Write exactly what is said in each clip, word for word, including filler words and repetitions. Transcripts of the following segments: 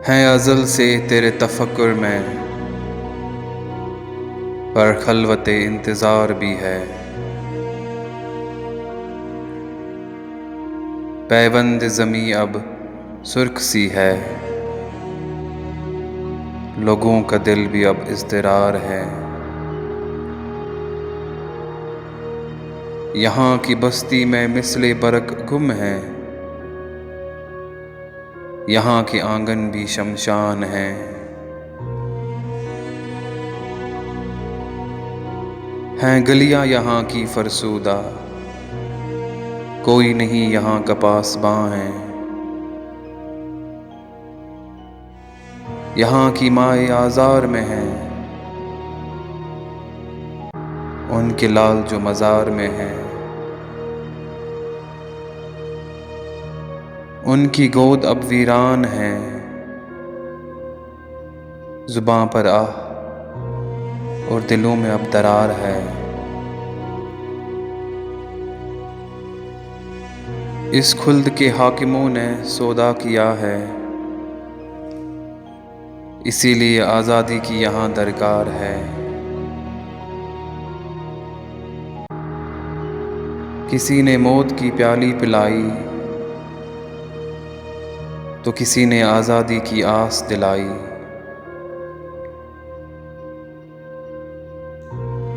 ہیں ازل سے تیرے تفکر میں، پر خلوت انتظار بھی ہے۔ پیوند زمیں اب سرخ سی ہے، لوگوں کا دل بھی اب اضطرار ہے۔ یہاں کی بستی میں مثل برق گم ہے، یہاں کے آنگن بھی شمشان ہیں۔ ہیں گلیاں یہاں کی فرسودہ، کوئی نہیں یہاں کا پاسباں ہے۔ یہاں کی مائیں آزار میں ہیں، ان کے لال جو مزار میں ہیں۔ ان کی گود اب ویران ہے، زباں پر آہ اور دلوں میں اب درار ہے۔ اس خلد کے حاکموں نے سودا کیا ہے، اسی لیے آزادی کی یہاں درکار ہے۔ کسی نے موت کی پیالی پلائی، تو کسی نے آزادی کی آس دلائی۔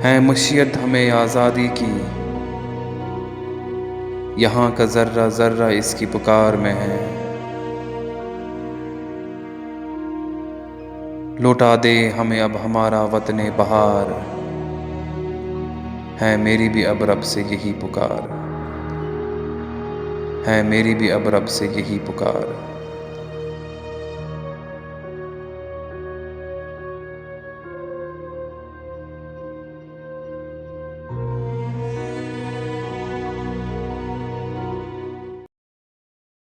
ہے مشیت ہمیں آزادی کی، یہاں کا ذرہ ذرہ اس کی پکار میں ہے۔ لوٹا دے ہمیں اب ہمارا وطن بہار، ہے میری بھی اب رب سے یہی پکار، ہے میری بھی اب رب سے یہی پکار۔